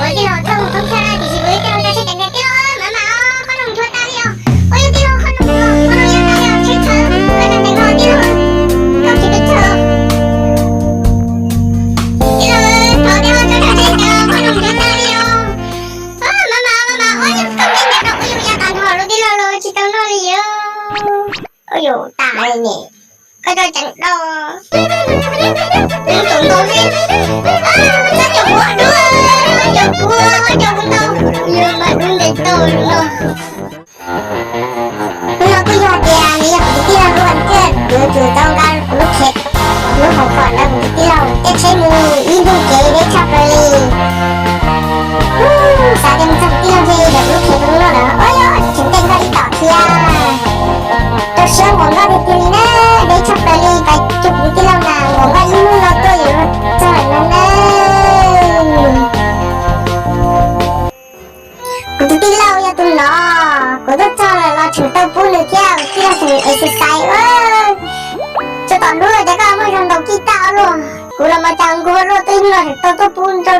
Ua tij laug, txhob mus thoob chaw tiam sis kuv yuav coj koj saib tsev neeg tij laug, mam mam os, qhob noom nchuav tag li os. Ua yog tij laug, qhob noom nchuav, qhob noom nchuav tag li os, tsheb tshawv, koj tseem tseem los tij laug, koj tsis pes tsawg. Tij laug, thov tij laug tso tso tsheb tshawv, qhob noom nchuav tag li os. Mam mam, mam mam, ua yog koj ntev ntev no ua yus ya tas nrho lawm tij laug los tsis tau noj li os. Ua yus tas li ne, koj tso tseem do. Tus ntau xwb, txhob caum kuv dua, caum kuv, caum kuv ntau, yus mas dub ntev tau no. Hnub no kuj yog tias nws yog kuv tus tij laug lub tiag, kuv yuav tsum tau nqa kuv lub khev, lub hauv kom ntawd kuv tus tij laug caij tsheb mus ib hnub kev deb tshaj plaws li. Xav tias mus txog kuv tij laug ntshe yog kuv lub khev kuv lub no lawm, ua yog tseem ntes nkaus li tom thiab. Rau siab npaum nkoj tiag tiag li na, deb tshaj plaws li, pais cuag kuv tus tij laug na, npaum nkoj ib hnub no tuaj yuav luag txog lawm no na. Kuv tus tij laug yog tus no, kuv tuaj txog lawm los tseem tau pub nws thiab, kuv tij laug tseem exercise. Tso tom hlub tias koj muaj zog ntaus kij tag luaj, kuv los mas cas nquag luaj, tuaj ib hnub no tseem tau tuaj pub rau